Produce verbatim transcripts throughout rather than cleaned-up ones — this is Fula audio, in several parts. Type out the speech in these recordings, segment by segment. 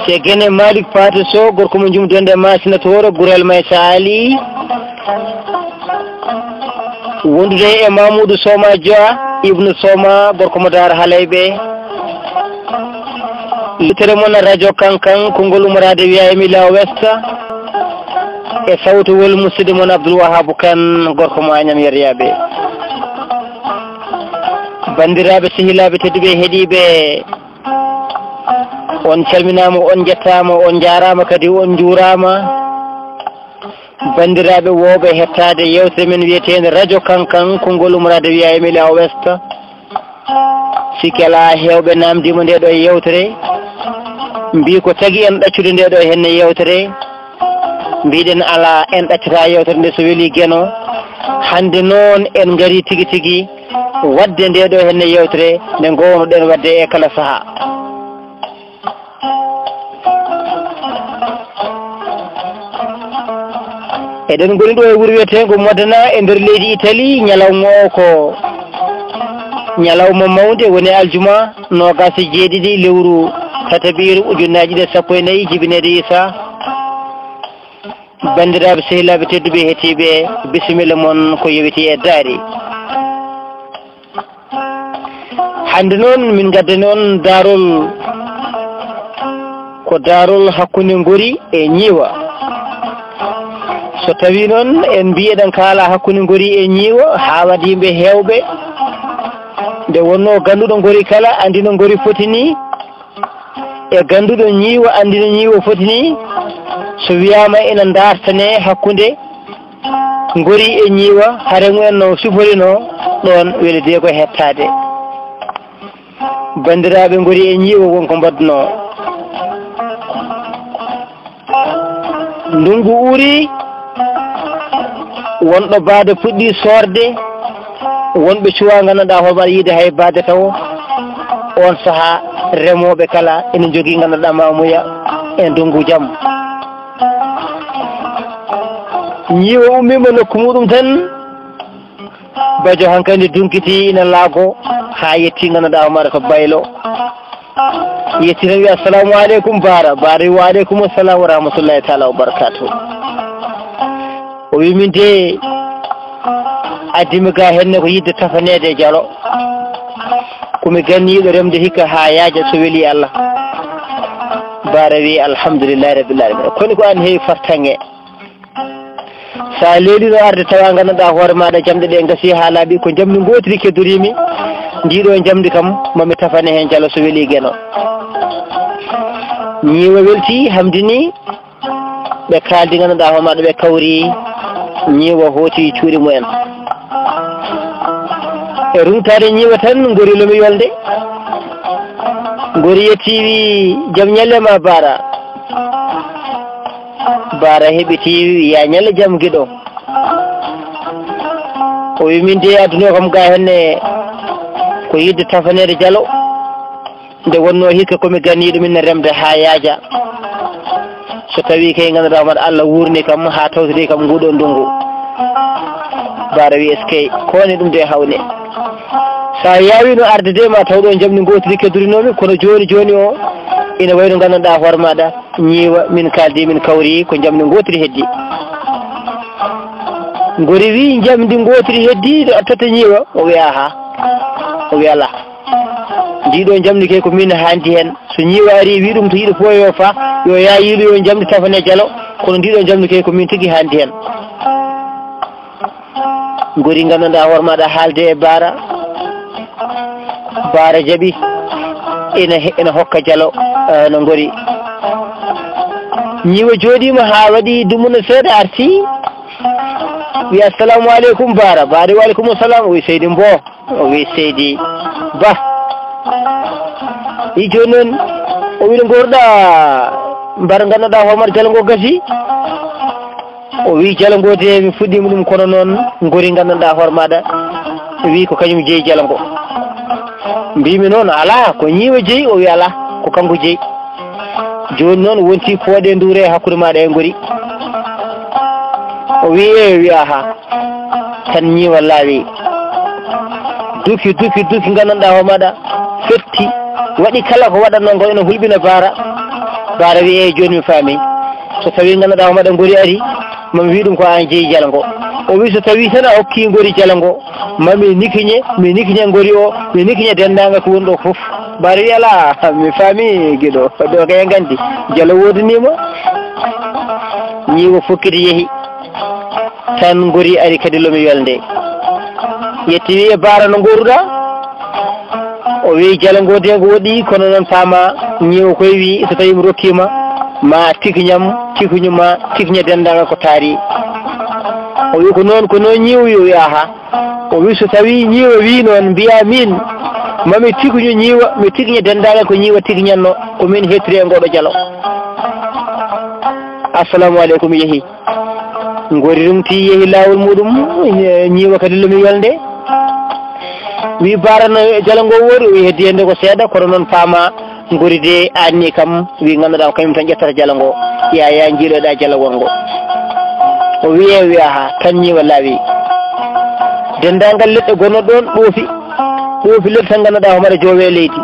Segene Malik Paate Sow, gorko mo Jum Donde Masina Tooro, Gurel Maysa Ali. Wondude e Mamoudou Soma Dia, Ibnu Soma, gorko mo Daara Halayɓe. Yewtere mon Radio Kankan, konngol ummorade wiya Emilia West. E sawtowol musidɗo mon Abdoul Wahabou Kane, gorko mo Agnam Yeryaɓe. Banndiraaɓe, sehilaaɓe tedduɓe heɗiiɓe, on calminaama, on njettaama, on njaaraama kadi, on njuuraama. Banndiraaɓe woowɓe hettaade yewtere men wiyeteende Radio Kankan, konngol ummorade wiya Emilia West. Sikke alaa, heewɓe naamndiima nde ɗo yewtere, mbii ko tagi en ɗaccude nde ɗo henne yewtere. Mbiɗen alaa, en ɗaccata yewtere nde so weli Geno. Hannde noon en ngarii tigi tigi waɗde nde ɗo henne yewtere nde ngownoɗen waɗde e kala sahaa. Eɗen ngoni ɗo e wuro wiyeteengo Modena e nder leydi Itali. Ñalawma o ko ñalawma mawnde, woni aljuma noogaas e jeeɗiɗi lewru tataɓiiru ujunnaaji ɗiɗi e sappo e nayi jibineede Isa. Banndiraaɓe, sehilaaɓe tedduɓe heɗiiɓe, bisimilla mon ko yowitii e daari. Hannde noon, min ngaddani on daarol, ko daarol hakkunde Ngori e Ñiiwa. So tawii noon en mbii eɗen kaala hakkunde Ngori e Ñiiwa, haa waɗi yimɓe heewɓe, nde wonnoo gannduɗo Ngori kala anndi no Ngori foti nii, e gannduɗo Ñiiwa anndi no Ñiiwa foti nii, so wiyaama ina ndaartanee hakkunde Ngori e Ñiiwa, hare mumen no siforinoo ɗoon, weli de ko hettaade. Banndiraaɓe, Ngori e Ñiiwa won ko mbaɗnoo. Ndunngu uri, wonɗo baada puɗɗii soorde, wonɓe cuwaa nganndanɗaa hoore maɗa yiide hay baada tawo. Oon sahaa, remooɓe kala ina njogii nganndanɗaa maamuya e ndunngu jam. Ñiiwa ummiima nokku muɗum tan, Bajo hankadi dunkitii ina laago haa yettii nganndanɗaa hoore maɗa to Baylo. Yettii tan wiya, "Assalamu aleykum, Baara." Baara wi, "Wa aleykum assalam wa rahmatullahi taala wa barakatuh." O wi, "Min de addimi ga henne ko yiɗde tafaneede e jalo. Ko mi ganniiɗo remde hikka haa yaaja so weli Allah." Baara wi, "Alhamdulillahi rabbil alamin." Koni ko an heewi fartaŋŋe. So a leelino arde tawa nganndanɗaa hoore maɗa jamɗe ɗe ngasi haa laaɓi, ko njamndi ngootiri keddoriimi, ndiɗo njamndi kam mami tafane heen jalo so weli Geno. Ñiiwa welti, hamdini, ɓe kaaldi nganndanɗaa hoore maɗa, ɓe kawri, Ñiiwa hooti cuuɗi mumen. E ruŋtaade Ñiiwa tan, Ngori lomi yolnde. Ngori yetti wi, "Jam ñalle ma, Baara." Baara heɓiti, "Ya ñalle jam, giɗo." O wi, "Min de adduno kam ga henne ko yiɗde tafaneede jalo. Nde wonnoo hikka ko mi ganniiɗo min ne remde haa yaaja. So tawii kay nganndanɗaa hoore maɗa Allah wuurni kam haa tawtiri kam nguɗo ndunngu." Baara wi, "Eskey, ko woni ɗum de hawni. So a yaawino arde de ma taw ɗo njamndi ngootiri keddorinoomi, kono jooni jooni o ina wayno nganndanɗaa hoore maɗa." Ñiiwa, min kaaldi, min kawri, ko njamndi ngootiri heddi. Ngori wi, "Njamndi ngootiri heddi ɗo attata Ñiiwa?" O wi, "Aha." O wi, "Alaa. Ndiɗo njamndi kay ko min haandi heen. So Ñiiwa ari wi ɗum to yiɗo fof yo fa, yo yaa yiiloyo njamndi tafane jalo, kono ndiɗo njamndi kay ko min tigi haandi heen." Ngori nganndanɗaa hoore maɗa haalde e Baara. Baara jaɓi, ina, ina hokka jalo, eh, no Ngori. Ñiiwa jooɗiima haa waɗi dumunna seeɗa, arti. Wi, "Assalamu aleykum, Baara." Baara wi, "Wa aleykum salam." O wi, "Seydi Mbo." O wi, "Seydi Ba." Wi, "Jooni noon," o wi, "no ngorɗaa, mbar nganndanɗaa hoore maɗa jalo ngo gasi?" O wi, "Jalo ngo de mi fuɗɗiima ɗum, kono noon Ngori nganndanɗaa hoore maɗa wi ko kañum jeyi jalo ngo." Mbiimi noon, "Alaa, ko Ñiiwa jeyi." O wi, "Alaa, ko kanko jeyi." Jooni noon wonti pooɗe nduure e hakkunde maaɗa e ngori. O wiyi, "Eeyo," wiya, "Aha." Tan ñiiwa laawi. Duki, duki, duki, nganndanɗaa hoore maaɗa fetti. Waɗi kala ko waɗatnoo ngo ene hulɓina Baara. Baara wiyi, "Eeyo, jooni mi faami. So tawii nganndanɗaa hoore maaɗa ngori ari, mami wii ɗum ko aan jeyi jalo ngo." O wiyi, "So tawii tan a hokkii ngori jalo ngo, mami nikiñe, mi nikiña ngori o, mi nikiña denndaangal ko woni ɗo fof." Baara wiyi, "Alaa, mi faami giɗo, ɗo kay en nganndi, jalo woodanii ma." Ñiiwa fokkiti yehi, tan ngori ari kadi lomi yolnde. Yetti wiyi, "Baara, no ngoruɗaa?" O wiyi, "Jalo ngo de ko woɗɗi, kono noon paama, ñiiwa koye wiyi, so tawii mi rokkiima, ma tikiñam, tikiñu ma, tikiña denndaangal ko taari." O wiyi, "Ko noon, ko noon ñiiwa wiyi?" O wiyi, "Aha." O wiyi, "So tawii ñiiwa wiyi noon, mbiyaa miin, mami tikiñu ñiiwa, mi tikiña denndaangal ko ñiiwa tikiñatnoo, ko miin hettiri e ngooɗo jalo." Assalamu aleykum, yehi. Ngori rumti yehi laawol muɗum, ñiiwa kadi lomi yolnde. Wi, "Baara, no jalo ngo woori?" O wi, "Heddi hennde ko seeɗa, kono noon paama ngori de anni kam." Wi, "Ngannduɗaa kañum tan ƴettata jalo ngo, yaya jiiloɗa jalo won ngo." O wiye, wiya, ha tan ñiiwa laawi. Denndaangal leɗɗe gonno ɗoon ɗoofi, ɗoofi leɗɗe tan ngannduɗaa homaɗa joowe e leydi.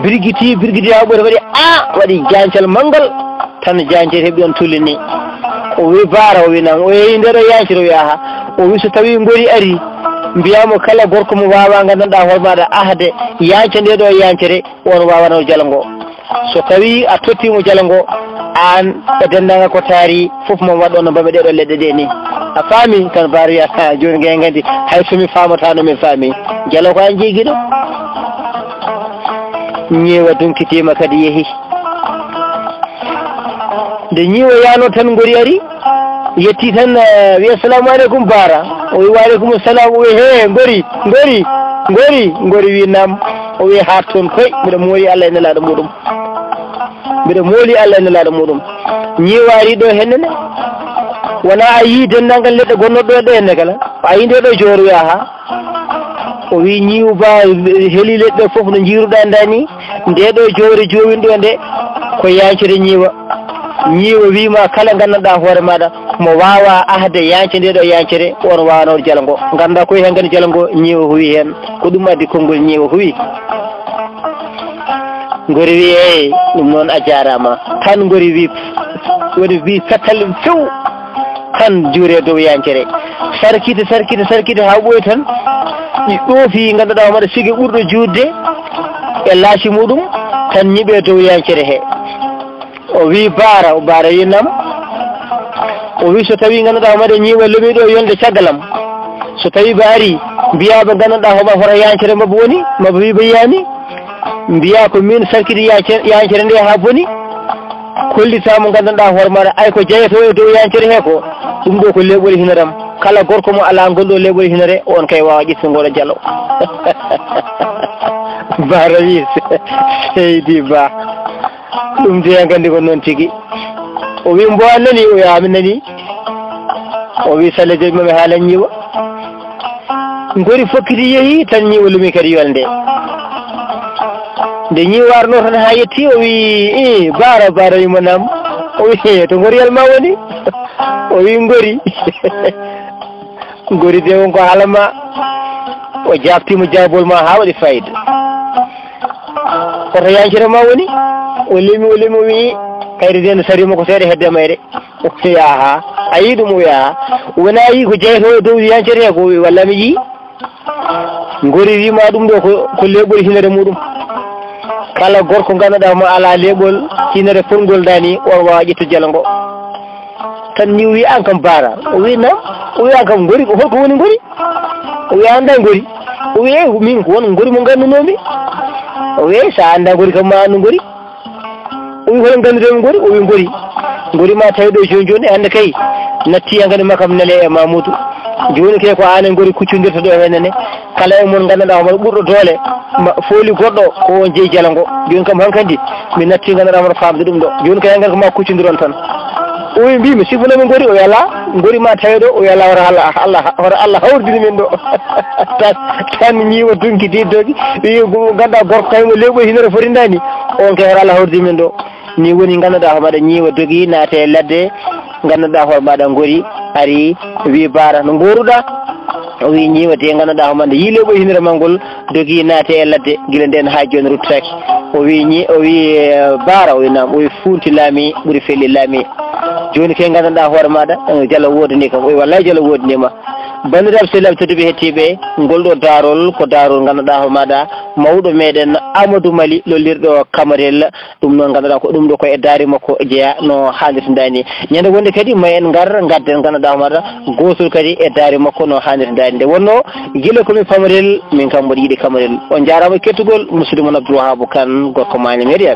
Birgiti, birgiti haa ɓuri waɗi, a waɗi jaancal manngal. Tan jancete heɓi on tulli ni. O wi, "Baara?" O wi, "Naam." O yehi nde ɗo yancere, o wi, "Aha." O wi, "So tawi ngori ari, mbiyaamo kala gorko mo waawa nganndanɗaa hoore maaɗa ahde yanca nde ɗo yancere, on waawanoo jalo ngo. So tawi a tottiimo jalo ngo, aan e denndaangal ko taari fof, mo waɗɗo no mbaɗi ɗee ɗo leɗɗe ɗe ni. A faami?" Tan Baara wiya, "Ha, jooni ngay nganndi, hay so mi faamataano, mi faami. Jalo ko aan jeyi giɗo." Ñeewa dunkitiima kadi yehi. Nde ñiiwa yaano tan ngori ari, yetti tan, eh, wi, "Assalamu aleykum, Baara." O wi, "Wa aleykum salam." O wi, "He, ngori, ngori, ngori, ngori." Wi, "Naam." O wi, "Haa toon koy, mbiɗa mooli Allah e nelaaɗo muɗum. Mbiɗa mooli Allah e nelaaɗo muɗum. Ñiiwa ari ɗo henne ne. Wona a yii denndaangal leɗɗe gonnoɗe ɗo ɗe henne kala? A yii nde ɗo jooro?" Wi, "Aha." O wi, "Ñiiwu ba, heli leɗɗe fof no njiiruɗaa nda ni, nde ɗo jowre jowinɗo nde, ko yancere ñiiwa. Ñiiwa wiima kala nganndanɗaa hoore maaɗa, mo waawa ahde yance nde ɗo yancere, on waawanoo jalo ngo. Nganndaa koye heen ngani jalo ngo, ñiiwa huwi heen. Ko ɗum addi konngol ñiiwa huwi." Ngori wi, "Eey, ɗum noon a jaaraama." Tan ngori wi, woni wi pettal few. Tan juure dow yancere. Sarkiti, sarkiti, sarkiti haa ɓooyi tan. Ɗi ɗoofi ngannduɗaa homaɗa sigi ɓurɗo juutde e laaci muɗum, tan ñiɓe dow yancere he. O wi, "Baara?" O Baara wi, "Naam." O wi, "So tawi ngannduɗaa homaɗa ñiiwa lomi ɗo yolnde caggal am. So tawi ɓe ari, mbiyaa ɓe ngannduɗaa homaɗa hoto yancere maɓɓe woni, maɓɓe wi ɓe yiyaani." Mbiyaa ko miin sarkiti yaace-, yancere nde haa boni. Kollitaa mo nganndanɗaa hoore maaɗa, ay ko jeyetoo e dow yancere he ko, ɗum ɗo ko leeɓol hinere am. Kala gorko mo alaa ngol ɗo leeɓol hinere, on kay waawa ƴettugol jalo. Baara wi, "Seydi Ba, ɗum de en nganndi ko noon tigi." O wi, "Mbo a nani?" O wi, "Haa mi nani." O wi, "Sale jooɗi ma mi haala ñiiwa." Ngori fokkiti yehi tan ñiiwa lumi kadi yolnde. Nde ñiiwa arno tan haa yetti, o wi, "Ih, Baara?" Baara wi mo, "Naam." O wi, "He, to ngoriyal ma woni?" O wi, "Ngori." Ngori de won ko haala ma. O jaabtiima jaabol ma haa waɗi fayida. "Hoto yancere ma woni?" O lemi, o lemi, o wi, "Kayre de no sariima ko seeɗa hedde mayre." O wi, "Aha, a yii ɗum?" O wi, "Aha." "Wona a yii ko jeyetoo e dow yancere he ko?" O wi, "Walla mi yii." Ngori wiima ɗum ɗo ko, ko leeɓol hinere muɗum. Kala gorko ngannduɗaa mo alaa leeɓol hinere fotngol dani, on waawa ƴettude jalo ngo. Tan ni o wi, "Aan kam Baara?" O wi, "Naam." O wi, "Aan kam ngori, ko holko woni ngori?" O wi, "A anndaa ngori?" O wi, "Eey, min ko won ngori mo nganndunomi." O wi, "Eey, so a anndaa ngori kam ma anndu ngori." O wi, "Hol ngannduɗen ngori?" O wi, "Ngori. Ngori ma tawi ɗo jooni jooni, hannde kay natti hankadi makam nele e Mamoudou. Jooni kay ko aan e ngori kuccondirta ɗo henne ne. Kala e mon nganndanɗaa homo ɓurɗo doole, ma fooli goɗɗo, ko on jeyi jalo ngo. Jooni kam hankadi mi natti nganndanɗaa homo famde ɗum ɗo. Jooni kay hankadi ko ma kuccondiron tan." O wi, mbimi, "Sifana mo ngori?" O wi, "Alaa, ngori ma tawe ɗo?" O wi, "Alaa, hoto Allah, Allah, hoto Allah hawridin min ɗo." Tan, tan ñiiwa dunki di dogi. Wi, "Ganduɗa gorko kay mo leeɓo e hinere foti ndani. On kay hoto Allah hawridin min ɗo." Ni woni ganduɗa hoore maɗa ñiiwa dogi naate e ladde. Ganduɗa hoore maɗa ngori ari wi, "Baara, no ngoruɗa?" O wi, "Ñiiwa de ganduɗa hoore maɗa yi leeɓo e hinere mangol dogi naate e ladde gila nden ha joni ruttaki." O wi, "Ñi-, o wi, eh, Baara?" O wi, "Nam." O wi, "Funti laami ɓuri felli laami." Joni kay ganduɗa hoore maɗa, eh, jala wodani kam. O wi, "Wallahi jala wodani ma." Bandiraɓe sehilaaɓe tedduɓe hettiɓe, ngol ɗo daarol ko daarol ganduɗa hoore maɗa mawɗo meɗen Amadou Mali lollirɗo Kamarel. Ɗum noon ganduɗa ko ɗum ɗo ko e daari makko jeeya no hannirta ndani. Ñande wonde kadi ma en ngar gadden ganduɗa hoore maɗa gosol kadi e daari makko no hannirta ndani. Nde wonno gila komi Kamarel, min kam mboɗo yiɗi Kamarel. On jarama kettugol, musidɗo mon Abdoul Wahab Kane, gorko Mali Media.